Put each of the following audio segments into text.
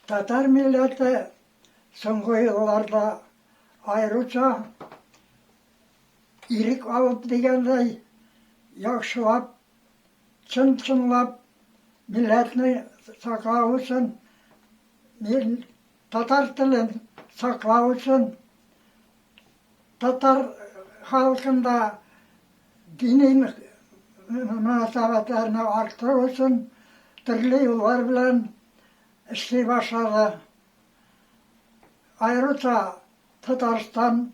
Татар милләте соңгы елларда аеруча ирек алып дигәндәй, яхшылап, чын-чынлап милләтне саклау өчен, татар телен саклау өчен, татар халкында дини мөнәсәбәтләрне арттыру өчен төрле юллар белән эшли башлады. Аеруча Татарстан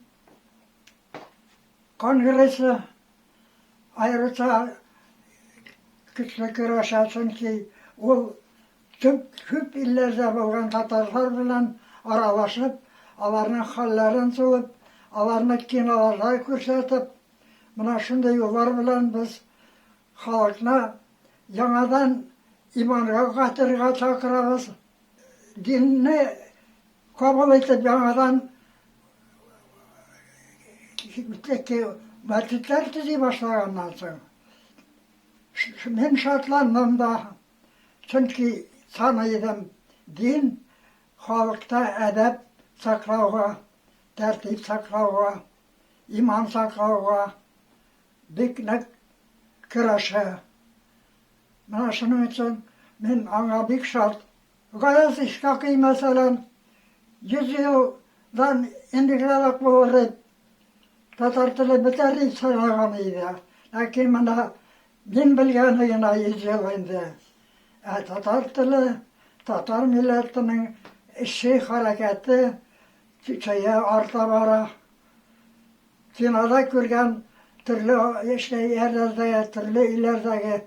конгрессы аеруча көчле көрәшә, чөнки ул төп күп илләрдә булган татарлар белән аралашып, аларның хәлләрен сулып, аларны киноларда күрсәтеп, менә шундый юллар белән без халыкны яңадан иманга кайтырга чакырабыз. Динне кабул итеп яңадан мәчетләр төзи башлаганнан соң, мин шатландым да, чөнки саный идем, дин халыкта әдәп саклауга, тәртип саклауга, иман саклауга бик нык көрәшә. Менә шуның өчен мин аңа бик шат. Гаяз Исхакый, мәсәлән, 100 елдан интегралак булыр дип, татар теле бетәр дип санаган иде. Ләкин менә мин белгәне генә 100 ел инде. Ә татар теле, татар милләтенең эше, хәрәкәте көчәя, арта бара. Кинода күргән төрле яшьләрдәге, төрле илләрдәге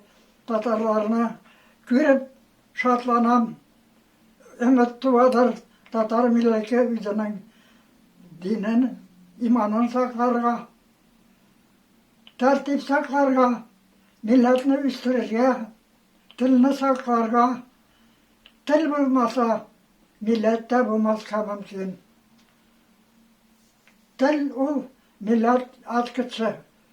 татарларны күреп шатланам. Өмет туадыр, татар милләте үзенең динен, иманын сакларга, тәртип сакларга, милләтне үстерергә, телне сакларга. Тел булмаса, милләт тә булмаска мөмкин. Тел ул милләт ачкычы.